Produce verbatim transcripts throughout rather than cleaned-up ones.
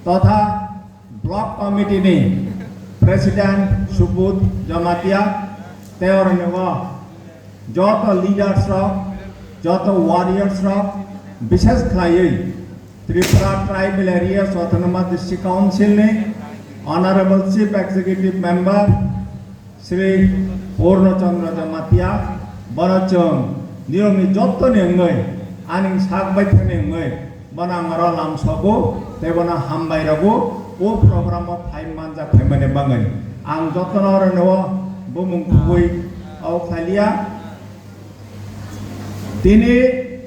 totha Block Committee ni President Subodh Jamatia tei oro ni o joto leaders rok, joto warriors rok, bishes khlaiwi Tripura Tribal Areas Autonomous District Council ni Honorable Chief Executive Member Sri Purno Chandra Jamatia, bono chwng niyomni jottoni wngwi, ani sak baithani wngwi, bono ang oro lamsogo tei bono hambai rwgo, o program o phai manjak phaimani bagwi. Ang jotono oro no bumung kubui o khailiya. Tini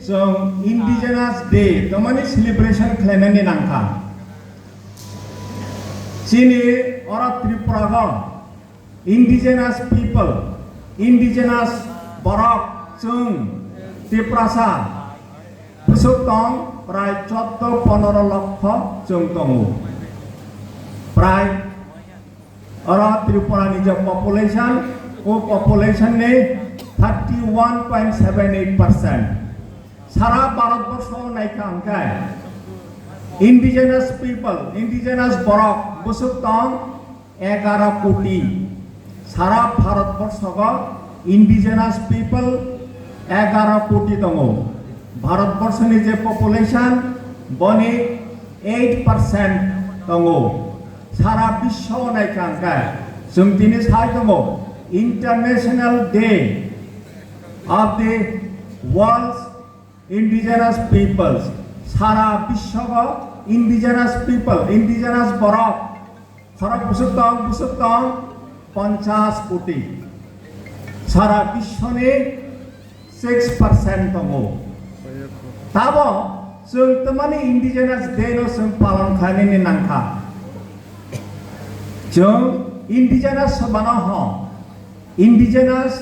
chwng Indigenous Day, tamani celebration khlainani nangkha. Chini oro Tripura o Indigenous people, indigenous borok chwng Tiprasa bwswk tong prai choudo ponoro lokho chwng tongo. Prai oro Tripura ni je population, o population ni thirty one point seven eight percent. Sara Bharat borsho naikha hwnkhe indigenous people, indigenous borok bwswk tong egaro koti. Sara Bharat borshogo indigenous people egaro koti tongo. Bharat borshoni je population boni eight percent tongo. Sara biswo naikha hwnkhe chwng tini sai tongo International Day of the World's Indigenous Peoples. Sara biswo indigenous people, indigenous borok khorok bwswk tong, bwswk tong ponchas koti. Sara biswoni six percent tongo. Tabo chwng tamani Indigenous Day no chwng palon khlainani nangkha. Chwng indigenous bana ho, indigenous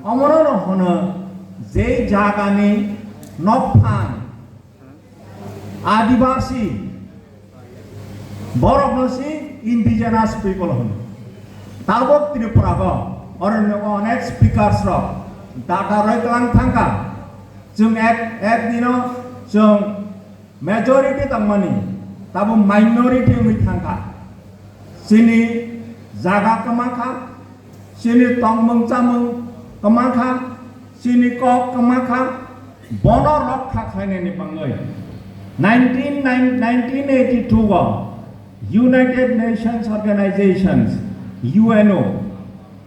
omono no hono je jagani nokphang Adibasi borokno si indigenous people hwn. Tabok Tripura go oro no onek speakers rok data roi tlang thangka. Chwng ek, ek dino chwng majority tongmani, tabo minority wngwi thangka. Chini jaga kwma kha, chini tongmung chamung kwma kha, chini kok kwma kha, bono rokha khlainani bagwi nineteen, nineteen eighty-two o United Nations Organizations, U N O,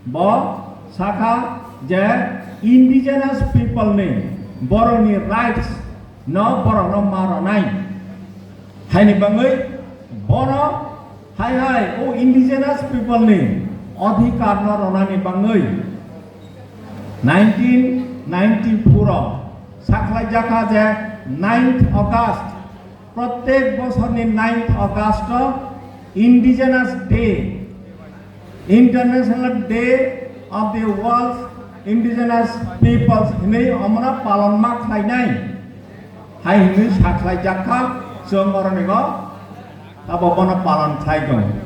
bo sakha je indigenous people ni borokni rights no borokno ma rwnai. Haini bagwi bono hai hai o indigenous people ni adhikar no rwnani bagwi nineteen ninety-four o sakhlai jakha je ninth August, prottek bosorni ninth August o Indigenous Day, International Day of the World Indigenous Peoples hinwi omono palon ma khlainai hai hinwi sakhlai jakha. Chwng oronigo abo bono palon khlai tongo.